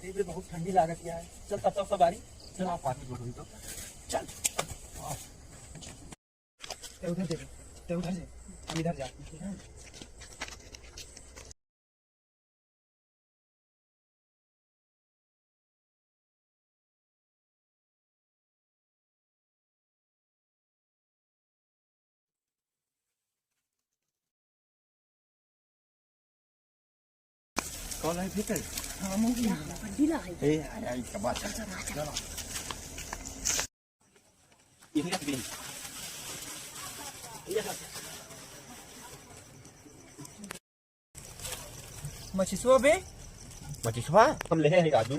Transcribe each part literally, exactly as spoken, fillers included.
ये बहुत ठंडी लागत है। चल, तब तक सवारी। चल, आप पानी बोलो तो। चल। ते उधर दे, ते उधर दे, हम इधर जा। कौन है भीतर? हाँ, मुंह की। बंडीला है। ए, आ, आ, इसका बात। चल, चल, चल। यही रख दे। मचिसवा बे? मचिसवा? हम ले हैं राजू।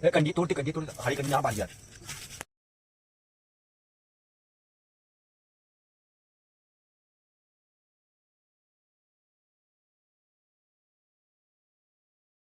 ए, कंडी तोड़ दे, कंडी तोड़ दे। हरी कंडी ना बाज यार।